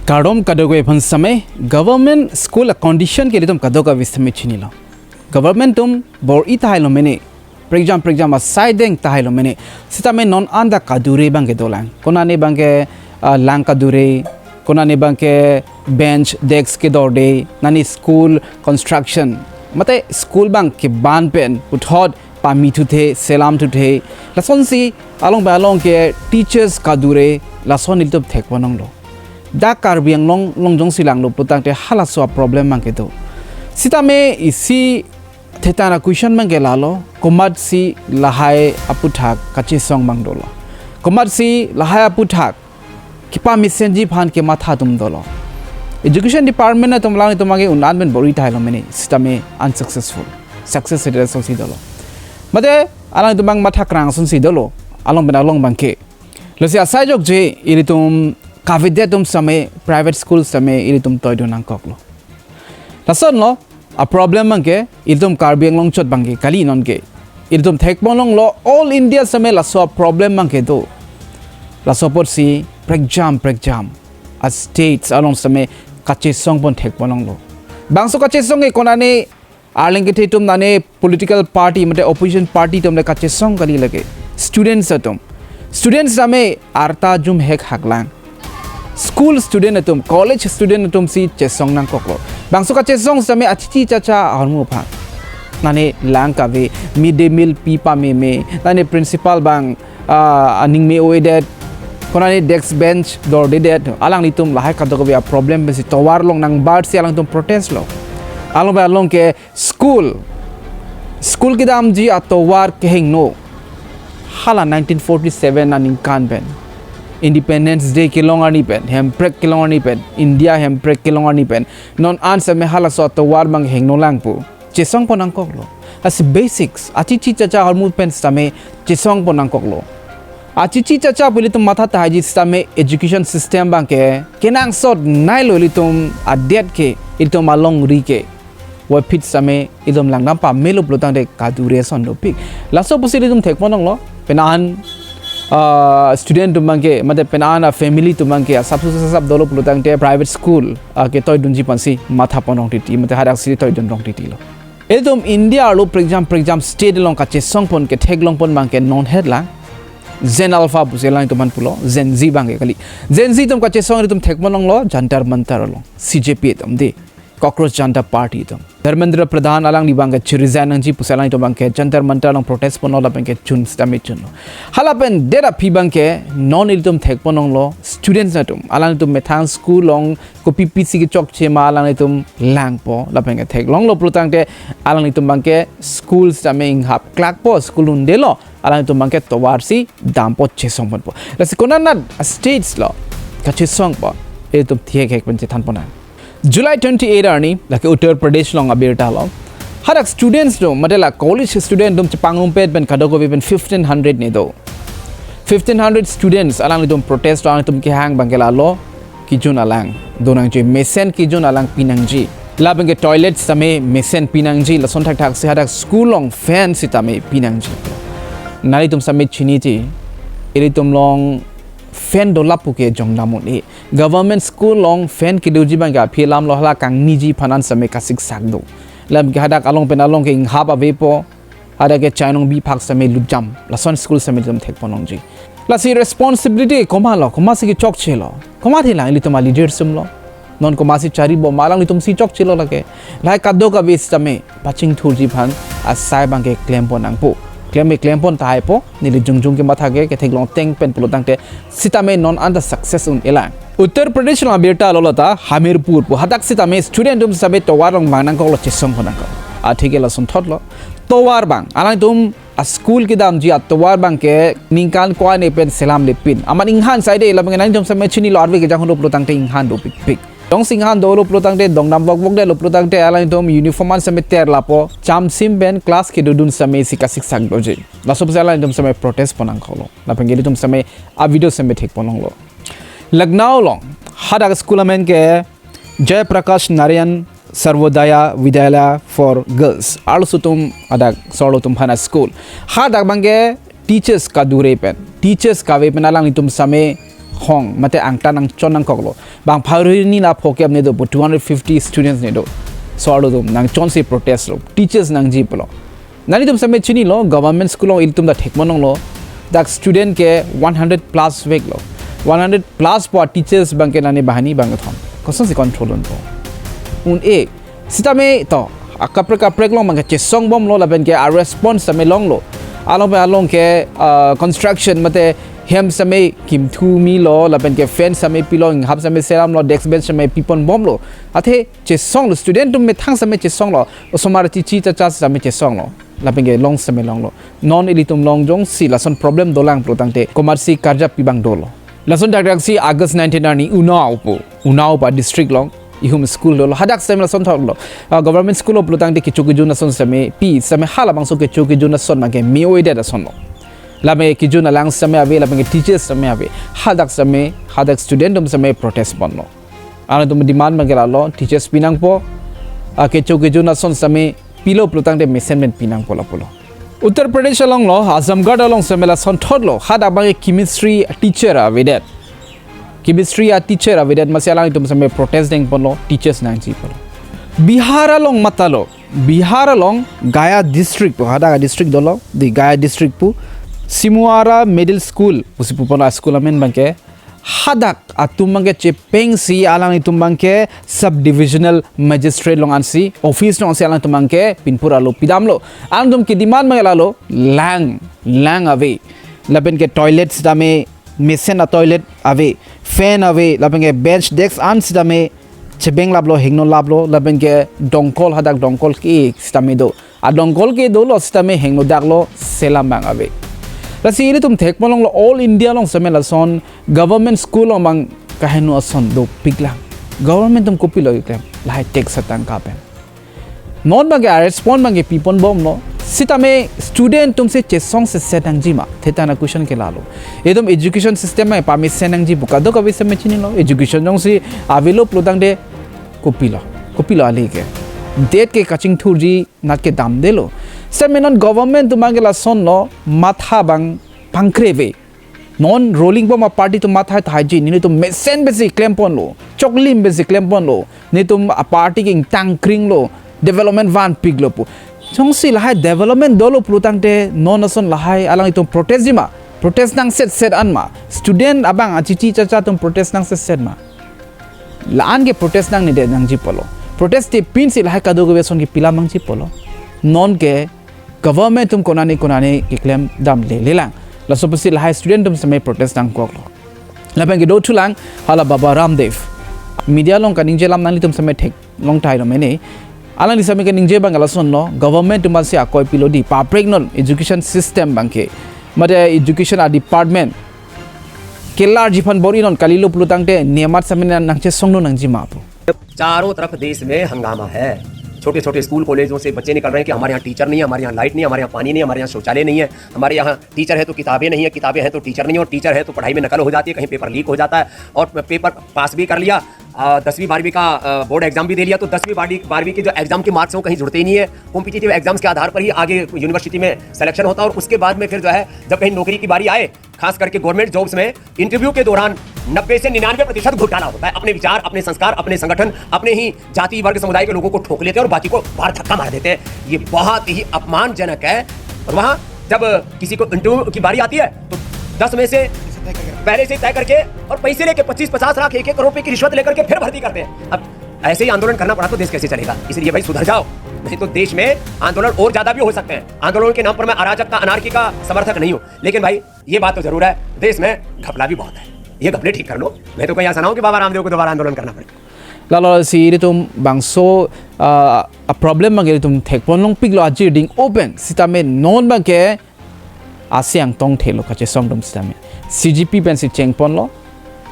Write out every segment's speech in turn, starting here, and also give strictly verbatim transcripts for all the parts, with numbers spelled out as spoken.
Kardom kadokave aphan sitame, government school a condition ke ilitum kadokave sitame chinilo. Government atum bor-i tahai lo mene, prekjam prekjam asai deng tahai lo mene. Sitame non anta kadure abang ke dolang. Konane abang ke, ah, lang kadure, konane abang ke bench, desk kedorde, nani school construction, mate school abang keban pen puthot pamithuthe, selamthuthe. Lasonsi along pen along ke teachers kadure, lason ilitum thekponlonglo. Dak Karbi Anglong along jongsi langlo pulotangte halaso a problem abang kedo. Sitame isi thethan a question abang ke lalo, komatsi lahai aphuthak kachesong abang dolo? Komatsi lahai aphuthak kepamesenji aphan kematha atum dolo? Education Department atum alanglitum abang ke un-an pen bor-i tahai lo mene, sitame unsuccessful. Success rate asonsi dolo. Mate alanglitum abang matha krang asonsi dolo, along pen along abang ke. Lasi asai jokje ilitum kavedet atum sitame private school sitame ilitum toidun nangkoklo. Lasonlo, a problem abang ke ilitum Karbi Anglong chot abang ke kali, non ke ilitum thekponlonglo, all India sitame laso a problem abang kedo. Laso apotsi prekjam prekjam a states along sitame kachesongpon thekponlonglo. Bangso kachesong ke konane arleng kethe atum, nane political party mate opposition party atum le kachesong kali, lake students atum. Students sitame arta jum hek haklang. School student atum, college student atumsi chesong nangkoklo. Bangso kachesong sitame achichi chacha ahormu aphan. Nane lang kave, mid day meal pi pameme, nane principal abang, ah, aning me-o-edet, konane desk bench dordedet, alanglitum lahai kadokave a problem pensi tovar along nangbarsi alanglitum protest lo. Along pen along ke school, school kedamji atovar kehingno. Hala nineteen forty-seven aningkan pen, Independence Day kelong arni pen, Hemprek kelong arni pen, India Hemprek kelong arni pen, non an sitame halaso atovar abang hingno lang pu chesongpon nangkoklo. Lasi basics, achichi chacha ahormu pen sitame chesongpon nangkoklo. Achichi chacha pu ilitum matha tahai ji sitame education system abang ke kenangsot nailo, ilitum adet ke, ilitum alongri ke. Wapit sitame ilitum langdam pamelo pulotangte kadure ason dopik. Laso apotsi ilitum thekponlonglo, penang, ah, student atum abang ke, mate penang a family atum abang ke asap su asap dolo pulotangte private school, ah, ketoidunji aphansi mathaponlong titi, mate hadaksi toidunlong titilo. Ilitum India arlo prekjam prekjam state along kachesongpon ketheklongpon abang ke non het lang. Gen Alpha pusi alanglitum aphan pulo, Gen Z abang ke kali. Gen Z atum kachesong ilitum thekponlonglo, Jantar Mantar along, C J P atum dei, Cockroach Janta Party atum. Dharmendra Pradhan alangli abang ke chi-resign nangji pusi alanglitum abang ke Jantar Mantar along protest ponlo, lapen ke chun sitame chunlo. Hala pen det aphi abang ke non ilitum thekponlonglo, students atum, alanglitum methang school along kopi pisi kechokche ma alanglitum langpo, lapen ke theklonglo pulotangte alanglitum abang ke school sitame inghap klakpo, school undelo, alanglitum abang ke tovarsi dampo, chesongponpo. Lasi konanat states lo kachesongpo, ilitum thihek hek pen chethanponnang. July twenty-eight arni, lake Uttar Pradesh along abirta lo. Hadak students atum, mate la college student atum chepangrumpet pen kadokave pen fifteen hundred ne do. Fifteen hundred students alanglitum protest, alanglitum kehang abang ke lalo, kejun alang donangji, mesen kejun alang pinangji. Lapen ke toilet sitame mesen pinangji, lason thakthaksi hadak school along fan sitame pinangji. Nanglitum sitame chiniji, ilitum along fan dolap puke jongdam un-e. Government school along fan kedoji abang ke aphi alam lo, hala kangniji aphan an sitame kasiksak do. Lapen ke hadak along pen along ke inghap avepo, hadak ke chainong biphak sitame lutjam, lason school sitame ilitum thekponlongji. Lasi responsibility komatlo, komatsi kechokchelo, komatsi lang, ilitum a-leader atum lo. Non komatsi charibom, alanglitumsi chokchelo lake. Lahai kadokave sitame pachingthurji aphan asai abang ke klempon nangpo. Klem ke klempon tahaipo, neli jongjong kematha ke ketheklong teng pen pulotangte sitame non anta success un-elang. Uttar Pradesh along abirta lo lata, Hamirpur pu, hadak sitame student atum sitame tovar along vang nangkoklo, chesongpon nangkok. Atheke lasonthotlo. Tovar abang, alanglitum a-school kedamji atovar abang ke ningkan ko-an pen selamlepin. Amat inghan saide, lapen ke nangtum sitame chinilo, arve kejang holo pulotangte inghan dopikpik. Jongsi inghan dolo pulotangte, dongdam vokvokdetlo pulotangte, alanglitum uniform an sitame terlapo, chamsim pen class kedodun sitame isi kasiksak doji. Laso apotsi alanglitum sitame protest pon nangkoklo. Lapen ke ilitum sitame a-video sitame thekponlonglo. Lucknow along hadak school amen ke Jai Prakash Narayan Sarvodaya Vidyalaya for Girls, arloso atum, hadak sorlo atum aphan a-school. Hadak abang ke teachers kadure pen, teachers kave pen alanglitum sitame thong mate angtan nangchon nangkoklo. Bang pharo hini na phoke apni do pu two hundred fifty students ne do. So arlo do nangchonsi protest lo. Teachers nangji pulo. Nanglitum sitame chinilo, government school along ilitum ta thekponlonglo. Dak student ke one hundred plus veklo. One hundred plus pu teachers abangke nani banghini bang kethom. Kosonsi control unpo? Un-e. Sitame to, akaprek kaprek along abangke chesongbomlo lapenke a response sitame longlo. Along pen along ke, ah, construction mate hem sitame kimthu milo lapenke fan sitame pilo, inghap sitame selamlo, desk bench sitame piponbomlo. Athe chesonglo, student atum methang sitame chesonglo, osomar chichi chacha sitame chesonglo. Lapenke long sitame longlo. Non ilitum along jongsi lason problem dolang pulotangte komatsi karjap pi abang dolo? Lason dakdaksi August nineteen arni Unnao pu, Unnao pu district along ihum school dolo. Hadak sitame lason thotlo. Ah, government school lo pulotangte kecho kejun ason sitame pi, sitame halabangso kecho kejun ason abangke me-o-edet asonlo. Lapenke kejun alang sitame ave, lapenke teachers sitame ave. Hadak sitame, hadak student atum sitame protest ponlo. Alangtum demand abangke lalo, teachers pinangpo, ah, kecho kejun ason sitame pilo pulotangte mesen pen pinangpo lapulo. Uttar Pradesh alonglo, Azamgarh along sitame lason thotlo, hadak abangke chemistry teacher avedet. Chemistry a teacher avedet, amatsi alanglitum sitame protest dengponlo, teachers nangji pulo. Bihar along matalo, Bihar along Gaya district pu, hadak district dolo, di Gaya district pu, Simuara Middle School pusi puponlo school amen abangke, hadak atum abangke chepengsi alanglitum abangke sub divisional magistrate along ansi, office along ansi alanglitum abangke pinpur alo pidamlo. Alangtum kedemand abangke lalo, lang, lang ave. Lapenke toilet sitame mesen a toilet ave, fan ave, lapenke bench desk an sitame chebenglaplo, henglolaplo, lapenke dongkol, hadak dongkol ke sitame do. A dongkol ke dolo sitame henglodaklo, selam abang ave. Lasi ilitum thekponlonglo, all India along sitame lason government school along abang kaheno ason dopiklang. Government atum kopilo keklem, lahai tax atangka pen. Non abangke a response abangke piponbomlo. Sitame student atumsi chesong seset nangjima? Theta na question ke lalo. Itum education system abang pamesen nangji pu kadokave sitame chinilo. Education jongsi avelo pulotangte kopilo, kopilo ale ke. Det ke kachingthurji, nat ke damdelo. Sitame non government atum abangke lasonlo, matha abang pangkre ave. Non ruling bom a party atum matha thaiji, nelitum mesen pensi klemponlo, choklim pensi klemponlo, nelitum a party ke ingtangkringlo, development vanpiklo pu. Jongsi lahai development dolo pulotangte non ason lahai alanglitum protest jima? Protest nangsetset an ma? Student abang achichi chacha atum protest nangsetset ma? La-an ke protest nangnedet nangji pulo. Protest te pinsi lahai kadokave ason ke pilam nangji pulo. Non ke government atum konane konane keklem damlelelang. Laso pusi lahai student atum sitame protest nangkoklo. Lapen kedo thulang hala Baba Ramdev. Media along kaningje alam nanglitum sitame theklong tahai lo mene. Alangli sitame kaningje abang lasonlo, government atum si akoi pilo di, paprek non education system abangke. Mate education a department kelarji aphan bor-inon, kalilo pulotangte nemat sitame nangchesongno nangjima pu. चारों तरफ देश में हंगामा है। छोटे छोटे स्कूल कॉलेजों से बच्चे निकल रहे हैं कि हमारे यहाँ टीचर नहीं है, हमारे यहाँ लाइट नहीं है, हमारे यहाँ पानी नहीं है, हमारे यहाँ शौचालय नहीं है, हमारे यहाँ टीचर है तो किताबें नहीं है, किताबें हैं तो टीचर नहीं है, और टीचर है तो पढ़ाई में नकल हो जाती है, कहीं पेपर लीक हो जाता है और पेपर पास भी कर लिया, आ, दसवीं बारहवीं का, आ, बोर्ड एग्जाम भी दे लिया, तो दसवीं बारहवीं, बारहवीं के जो एग्जाम के मार्क्स हैं वो कहीं जुड़ते ही नहीं है। कॉम्पिटिटिव एग्जाम्स के आधार पर ही आगे यूनिवर्सिटी में सिलेक्शन होता है और उसके बाद में फिर जो है जब कहीं नौकरी की बारी आए, खास करके गवर्नमेंट जॉब्स में इंटरव्यू के दौरान नब्बे से निन्यानवे प्रतिशत घोटाला होता है। अपने विचार, अपने संस्कार, अपने संगठन, अपने ही जाति वर्ग समुदाय के लोगों को ठोक लेते हैं और बाकी को बाहर धक्का मार देते हैं। ये बहुत ही अपमानजनक है। और वहाँ जब किसी को इंटरव्यू की बारी आती है तो दस में से पहले से तय करके और पैसे लेके पच्चीस पचास लाख, एक एक करोड़ रुपए की रिश्वत लेकर के फिर भर्ती करते हैं। अब ऐसे ही आंदोलन करना पड़ा तो देश कैसे चलेगा? इसलिए भाई सुधर जाओ, नहीं तो देश में आंदोलन और ज्यादा भी हो सकते हैं। आंदोलन के नाम पर मैं अराजकता, अनार्की का समर्थक नहीं हूँ, लेकिन भाई ये बात तो जरूर है, देश में घपला भी बहुत है। ये घपले ठीक कर लो, मैं तो कहीं ऐसा ना हो कि बाबा रामदेव को दोबारा आंदोलन करना पड़े। Lalo si ilitum bangso, ah, a problem abang ilitum thekpon longpiklo ajir ding open sitame non abangke asi angtong thelo kachesong atum sitame C G P pensi chengponlo.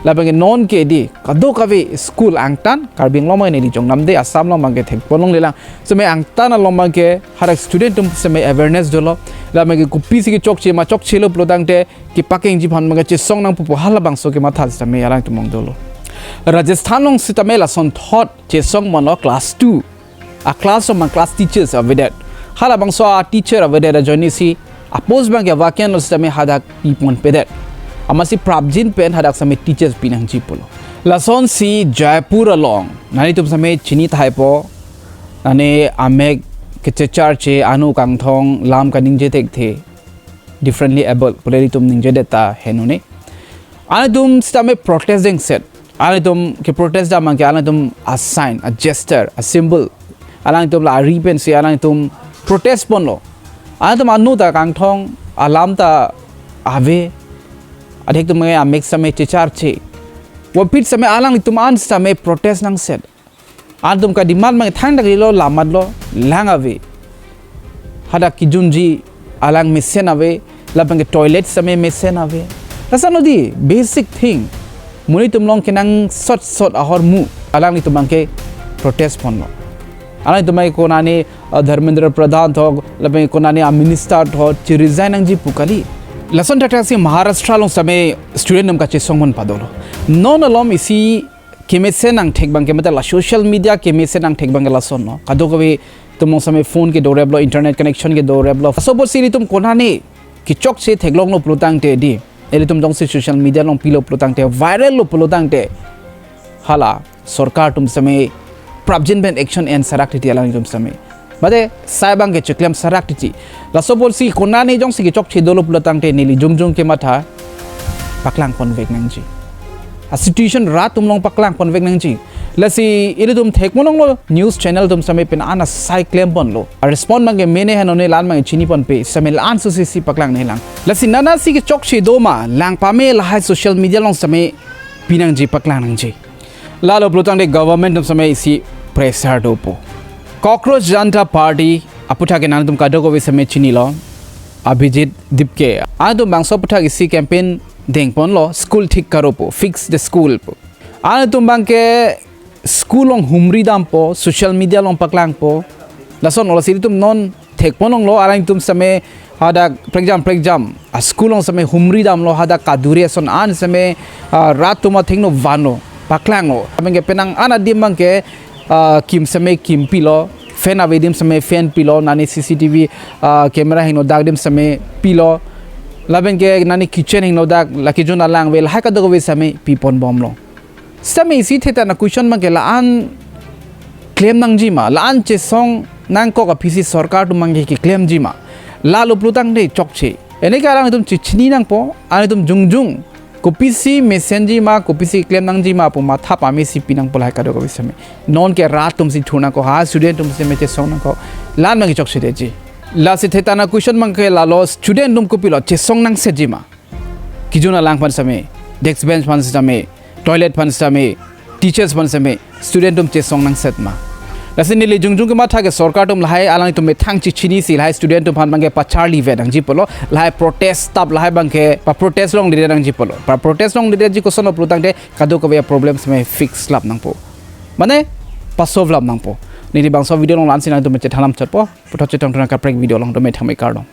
Lapen ke non ke di kadokave school angtan, Karbi Anglong abang neli jong namde, Assam along abangke thekpon longlelang. Sitame angtan along abangke hadak student atum sitame awareness dolo. Lapen ke kopisi kechokche ma chokchelo pulotangte kepakengji aphan abangke chesong nangpo pu halabangso kematha sitame alangtum along dolo. Rajasthan along sitame lasonthot chesongponlo class two a class along class teachers avedet. Halabangso a teacher avedet ajoine si a post abangke vacant lo sitame hadak piponpedet. Amatsi prapjin pen hadak same teachers pinangji pulo. Lasonsi Jaipur along nanglitum same chini thaipo, nane amek kechecharche, anu kangthong, lam kaningje thekthe, differently abled pule ilitum ningjedet ta henone. Alangtum sitame protest dengset. Alangtum ke protest dam abangke alangtum a sign, a gesture, a symbol. Alangtum la ari pensi alangtum protest ponlo. Alangtum anu ta kangthong, alam ta ave. Adhek atum ke amek same checharche. Wapit same alanglitum an same protest nangset. Alangtum ka demand abang thangdak lo, lamat lo, lang ave. Hadak kejunji alang mesen ave, labang ke toilet same mesen ave. Lason lo di basic thing. Monit atum along kenangsot sot ahormu alanglitum abangke protest ponlo. Alanglitum abangke konane, uh, Dharmendra Pradhan tho, labang konane a minister tho, chi resign nangji pu kali. Lason thakthak si Maharashtra along same student atum kachesong pon padolo. Non alom isi kemesen nangthek abangke mate la social media kemesen nangthek abangke lasonlo. Kadokave atum along same phone kedo replo, internet connection kedo replo. Laso apotsi ilitum konane kechokche theklonglo pulotangte di, ilitum jongsi social media along pilo pulotangte, viral lo pulotangte, hala sorkar atum same prapjin pen action en sarak titi alanglitum same. Mate sai abangke cheklem sarak titi. Laso apotsi konane jongsi kechokche dolo pulotangte neli jongjong kematha paklang ponvek nangji. A situation rat atum along paklang ponvek nangji. Lasi ilitum thek ponlonglo, news channel atum same pen ana sai klem ponlo. A respond abangke mene henone, la-an abang chini ponpe, same la-an susi si paklang nelang. Lasi nana si kechokche do ma, lang pame lahai social media along same pinangji, paklang nangji. Lalo pulotangte government atum same isi pressure dopo. Cockroach Janta Party aputhak ke nangtum kadokave same chinilo, Abhijit Dipke. Alangtum bangso aputhak isi campaign deng ponlo, school thik karo pu, fix the school pu. Alangtum abangke school along humri dampo, social media along paklangpo. Lason lo, lasi ilitum non thek ponlonglo, alangtum same hadak prekjam prekjam a school along same humri damlo, hadak kaduri ason an same, ah, rat atum athengno vanlo, paklanglo. Abangke penang an adim abangke, ah, kim same kim pilo, fan ave adim same fan pilo, nani C C T V, ah, camera hingno dak adim same pilo, labangke nani kitchen hingno dak, la kejun alang ave, lahai kadokave same pi ponbomlo. Same isi thekthana question abangke la-an klem nangji ma, la-an chesong nangkok aphi si sorkar atum abangke keklemji ma. Lalo pulotangte chokche. Eneka alangtum chechini nangpo, alangtum jongjong kopisi mesenji ma, kopisi klem nangji ma pu matha pame si pinangpo lahai kadokave same. Non ke rat atum si thur nangkok, ha student atum same chesong nangkok. La-an abangke chokchedetji. Lasi thekthana question abangke lalo, student atum kopilo chesong nangsetji ma. Kejun alang aphan same, desk bench aphan same, toilet aphan same, teachers aphan same, student atum chesong nangset ma. Lasi neli jongjong kematha ke sorkar atum lahai alangtum methang chechini si lahai student atum aphan abangke pacharli vet nangji pulo, lahai protest stop lahai abangke pa protest longledet nangji pulo. Pa protest longledetji kosonlo pulotangte kadokave problem same fix lap nangpo. Mane pa solve lap nangpo. Neli bangso video along la-an si nangtum chethan lam chotpo, puthot chetong tuna kaprek video along, dome thangme kardom.